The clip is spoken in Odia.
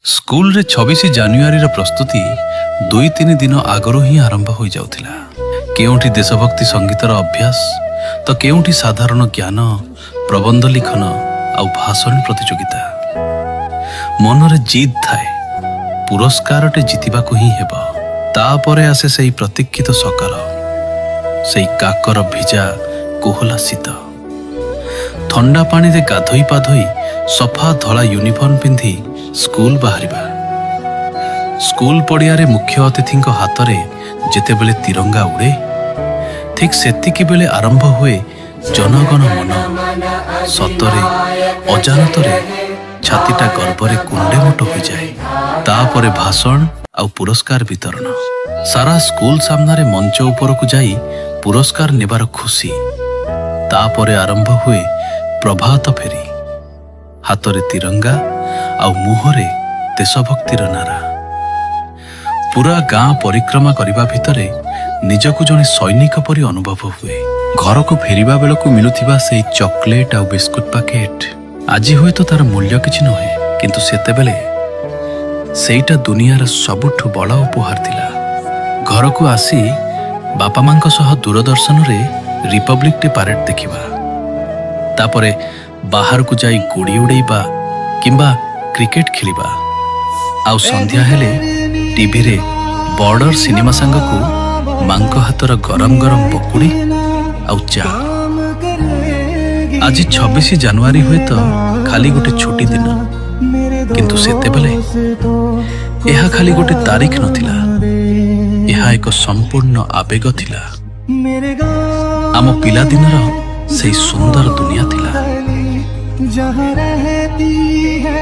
ସ୍କୁଲରେ 26 ଜାନୁଆରୀର ପ୍ରସ୍ତୁତି 2-3 ଦିନ ଆଗରୁ ହିଁ ଆରମ୍ଭ ହୋଇଯାଉଥିଲା। କେଉଁଠି ଦେଶଭକ୍ତି ସଙ୍ଗୀତର ଅଭ୍ୟାସ ତ କେଉଁଠି ସାଧାରଣ ଜ୍ଞାନ, ପ୍ରବନ୍ଧ ଲିଖନ ଆଉ ଭାଷଣ ପ୍ରତିଯୋଗିତା। ମନରେ ଜିଦ୍ ଥାଏ, ପୁରସ୍କାରଟେ ଜିତିବାକୁ ହିଁ ହେବ। ତାପରେ ଆସେ ସେଇ ପ୍ରତୀକ୍ଷିତ ସକାଳ, ସେଇ କାକର ଭିଜା କୋହଲା ଶୀତ। ଥଣ୍ଡା ପାଣିରେ ଗାଧୋଇ ପାଧୋଇ ସଫା ଧଳା ୟୁନିଫର୍ମ ପିନ୍ଧି ସ୍କୁଲ ବାହାରିବା। ସ୍କୁଲ ପଡ଼ିଆରେ ମୁଖ୍ୟ ଅତିଥିଙ୍କ ହାତରେ ଯେତେବେଳେ ତିରଙ୍ଗା ଉଡ଼େ, ଠିକ୍ ସେତିକି ବେଳେ ଆରମ୍ଭ ହୁଏ ଜନଗଣ ମନ। ସତରେ ଅଜାଣତରେ ଛାତିଟା ଗର୍ବରେ କୁଣ୍ଡେ ମୋଟ ହୋଇଯାଏ। ତାପରେ ଭାଷଣ ଆଉ ପୁରସ୍କାର ବିତରଣ। ସାରା ସ୍କୁଲ ସାମ୍ନାରେ ମଞ୍ଚ ଉପରକୁ ଯାଇ ପୁରସ୍କାର ନେବାର ଖୁସି। ତାପରେ ଆରମ୍ଭ ହୁଏ ପ୍ରଭାତ ଫେରି, ହାତରେ ତିରଙ୍ଗା ଆଉ ମୁହଁରେ ଦେଶଭକ୍ତିର ନାରା। ପୁରା ଗାଁ ପରିକ୍ରମା କରିବା ଭିତରେ ନିଜକୁ ଜଣେ ସୈନିକ ପରି ଅନୁଭବ ହୁଏ। ଘରକୁ ଫେରିବା ବେଳକୁ ମିଳୁଥିବା ସେଇ ଚକୋଲେଟ୍ ଆଉ ବିସ୍କୁଟ ପ୍ୟାକେଟ୍ ଆଜି ହୁଏତ ତାର ମୂଲ୍ୟ କିଛି ନୁହେଁ, କିନ୍ତୁ ସେତେବେଳେ ସେଇଟା ଦୁନିଆର ସବୁଠୁ ବଡ଼ ଉପହାର ଥିଲା। ଘରକୁ ଆସି ବାପା ମାଙ୍କ ସହ ଦୂରଦର୍ଶନରେ ରିପବ୍ଲିକ ଡେ ପାରେଡ୍ ଦେଖିବା, ତାପରେ ବାହାରକୁ ଯାଇ ଗୁଡ଼ି ଉଡ଼େଇବା କିମ୍ବା କ୍ରିକେଟ ଖେଳିବା, ଆଉ ସନ୍ଧ୍ୟା ହେଲେ ଟିଭିରେ ବର୍ଡର ସିନେମା ସାଙ୍ଗକୁ ମାଙ୍କ ହାତର ଗରମ ଗରମ ପକୁଡ଼ି ଆଉ ଚା। ଆଜି 26 ଜାନୁଆରୀ ହୁଏତ ଖାଲି ଗୋଟେ ଛୁଟି ଦିନ, କିନ୍ତୁ ସେତେବେଳେ ଏହା ଖାଲି ଗୋଟେ ତାରିଖ ନଥିଲା, ଏହା ଏକ ସମ୍ପୂର୍ଣ୍ଣ ଆବେଗ ଥିଲା। ଆମ ପିଲାଦିନର ସେଇ ସୁନ୍ଦର ଦୁନିଆ ଥିଲା। जहाँ रहती है।